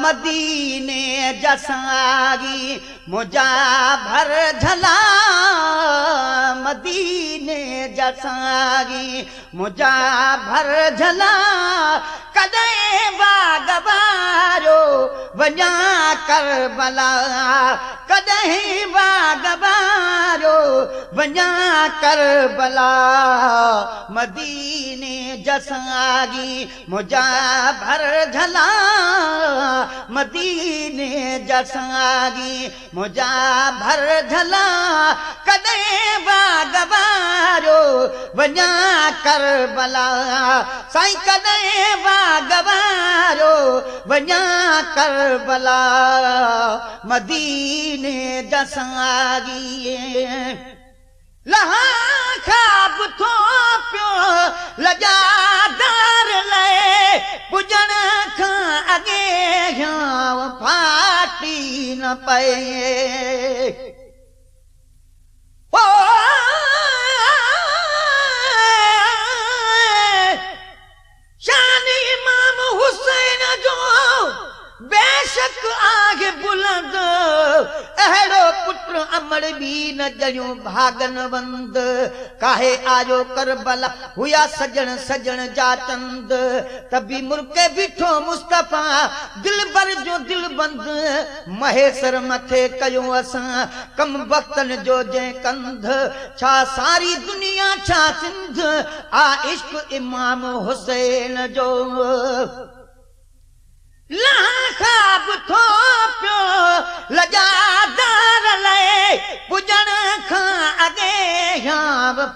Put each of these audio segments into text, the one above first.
मदीने जा सागी मुंहिंजा भर झला, मदीने जा सागी मुंहिंजा भर झला, कॾहिं बाग वारो वञा करबला, कॾहिं बाग वारो वञा करबला, मदीने जा सागी मुंहिंजा भर झला, मदीने जा सागी मुंहिंजा भर झला, कॾहिं बाग वारो वञा करबला, साईं कॾहिं बाग वारो वञा करबला, मदीने जा सागी। लहा ख़्वाब थो पियो लॼादार लाइ, पुॼण खां अॻे फाटी न पए। ओ शान इमाम हुसैन जो बेशक आहे बुलंद, अहिड़ो पुत्र अमर बि न ॼणियो भागन बंद। काहे आयो करबला हुया सजण सजण जा चंद, तबी मुर्के बीठो मुस्तफ़ा दिलबर जो दिलबंद। महेसर मथे कयो असां कम वक़्तनि जो जंहिं कंध, छा सारी दुनिया छा सिंध आ इश्क इमाम हुसैन जो। ख़्वाब थो पियो लॼादार लाइ, पुॼण खां अॻे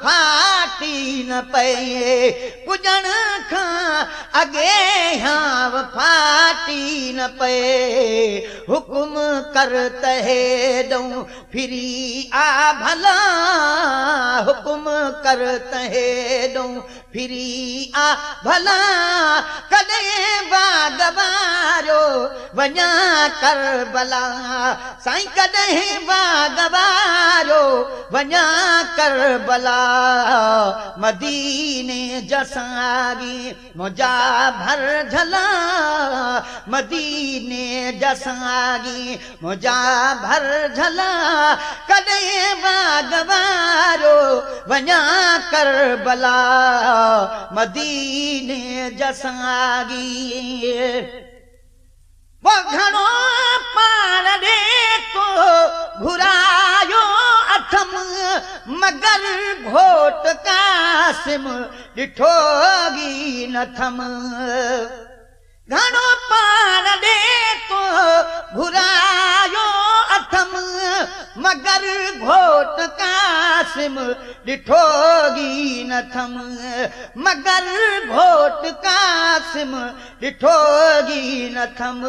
फाटी न पए, पुॼण खां अॻे फाटी न पए। हुकुम कर त हेॾऊं फिरी आ भला, हुकुम कर त हेॾऊं फिरी आ भला, कॾहिं बाग वारो वञा करबला, साईं कॾहिं बाग वारो वञा करबला, मदीने जा सागी मुंहिंजा भर झला, मदीने जा सागी मुंहिंजा भर झला, कॾहिं बाग वारो वञा करबला, मदीने जा सागी। घणो पाण ॾे तो घुरायो अथम, मगर घोट कासिम ॾिठो ई नथम। घणो पाण ॾे तो घुरायो अथम, मगर घोट कासिम ॾिठो ई नथम, मगर घोट कासिम ॾिठो ई नथम।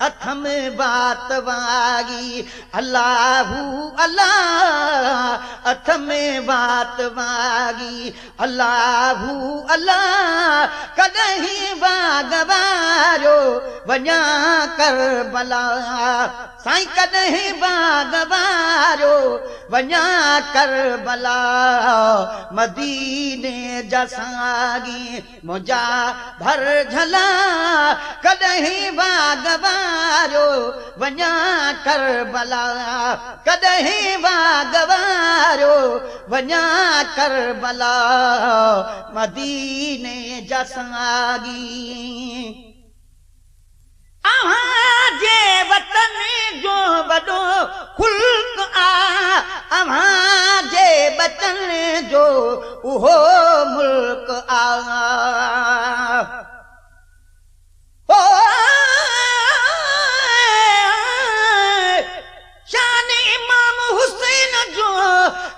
अथम बात वागी अल्लाहू अल्लाह, अथम बात वागी अल्लाहू अल्लाह, कॾहिं बाग वारो वञा करबला, साईं कॾहिं बाग वारो वञा करबला, मदीने जा सागी मुंहिंजा भर झला, कॾहिं बाग वारो वञा करबला, कॾहिं बाग वारो वञा करबला, मदीने जा सागी। अव्हां जे वतन जो वॾो खुल्क आ, अव्हां जे वतन जो उहो मुल्क आ। ओ शान इमाम हुसैन जो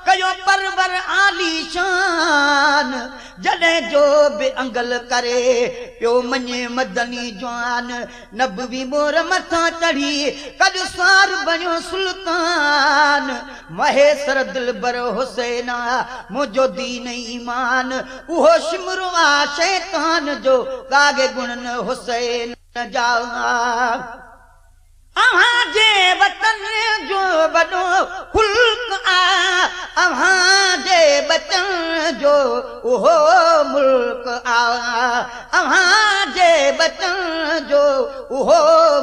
कयो परवर आलीशान, जॾहिं जो बि अंगल करे पियो मञे मदनी जवान। नबवी मोर मथां चढ़ी कॾु सार बणियो सुल्तान, महेसर दिलबर हुसैन मुंहिंजो दीन ईमान, उहो शिमरो आ शैतान जो गागे गुणन हुसैन जा। अव्हां जे वतन जो वॾो खुल्क آ، اوهان جي ٻچن جو اهو ملڪ آ، اوهان جي ٻچن جو اهو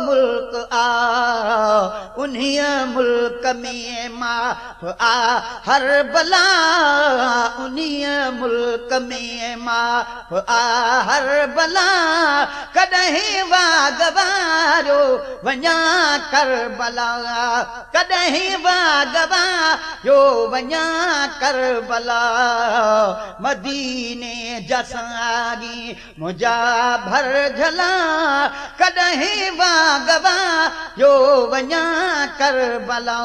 ملڪ آ. انهيء ملڪ ۾ معاف آ هر بلا، انهيء ملڪ ۾ معاف آ هر بلا. ڪڏهن واڳ واريو وڃان ڪربلا، ڪڏهن واڳ واريو وڃان ڪربلا. مديني جا ساڳي منهنجا ڀر جهلا، ڪڏهن واڳ واريو وڃان ڪربلا،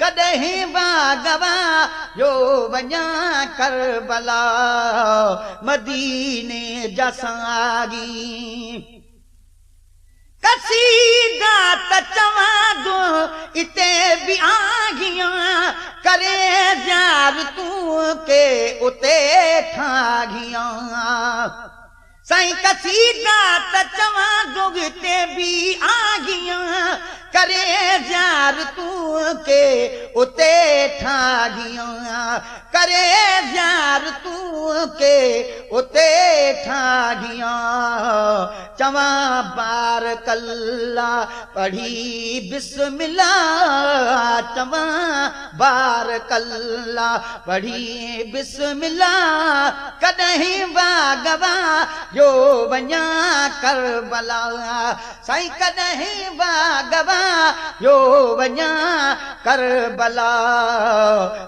ڪڏهن واڳ واريو وڃان ڪربلا. مديني جا ساڳي قصيدا ته چوان اتي به آهيان، ڪري زيارتون ڪي اتي ٺاهيان. سائين قصيدا ته چوان اتي به آهيان، ڪري زيارتون ڪي اتي ٺاهيان، ڪري زيارتون ڪي اتي ٺاهيان. چوان بارڪ الله پڙهي بسملا، چوان بارڪ الله پڙهي بسملا. ڪڏهن واڳ واريو وڃان ڪربلا، سائين ڪڏهن واڳ واريو وڃان ڪربلا.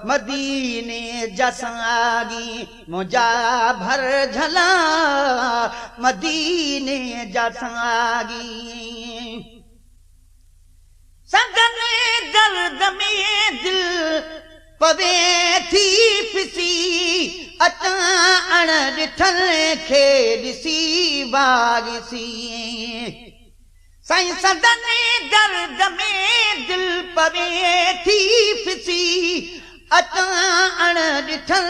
مديني جا ساڳي منهنجا ڀر جهلا، مديني جا ساڳي. سندن درد ۾ دل پوي ٿي ڦسي، اچان اڻ ڏٺل کي ڏسي واڳسي. سائين سندن درد ۾ دل پوي ٿي ڦسي، اچان اڻ ڏٺل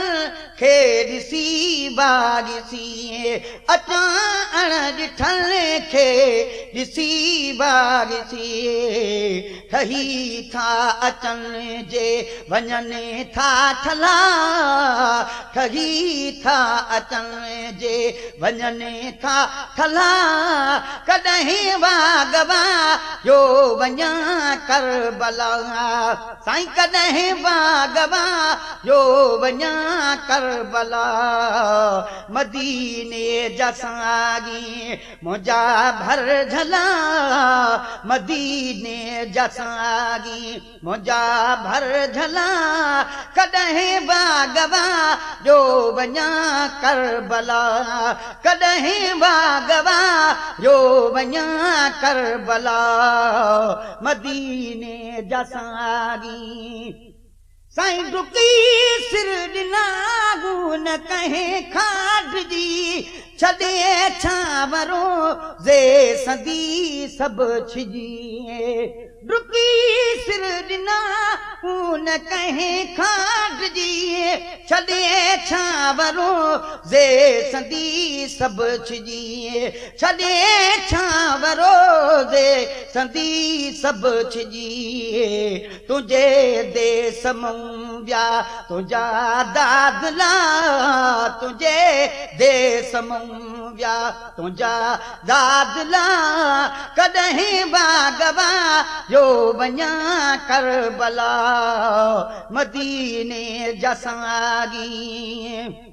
کي ڏسي واڳسي، اچان اڻ ڏٺل کي ڏسي واڳسي. ٺهي ٿا اچن جي وڃن ٿا ٺلا، ٺهي ٿا اچن جي وڃن ٿا ٺلا. ڪڏهن واڳ واريو وڃان ڪربلا، سائين ڪڏهن واڳ واريو وڃان ڪربلا. مديني جا ساڳي منهنجا ڀر جهلا، مديني جا ساڳي منهنجا ڀر جهلا. ڪڏهن واڳ واريو وڃان ڪربلا، ڪڏهن واڳ واريو وڃان ڪربلا. مديني جا ساڳي. سائين ڊڪي سر ڏنا گون ڪنهن کان ڊڄي، ڇڏي ڇانورو زي سندي سڀ ڇڄي. ڊڪي سر ڏنا ان ڪنهن کان ڊڄي، ڇڏي ڇانورو زي سندي سڀ ڇڄي، ڇڏي ڇانورو زي سندي سڀ ڇڄي. تنهنجي ديس مون ويا تنهنجا دادلا، تنهنجي ديس مون ويا تنهنجا دادلا. ڪڏهن واڳ واريو وڃان ڪربلا، مديني جا ساڳي.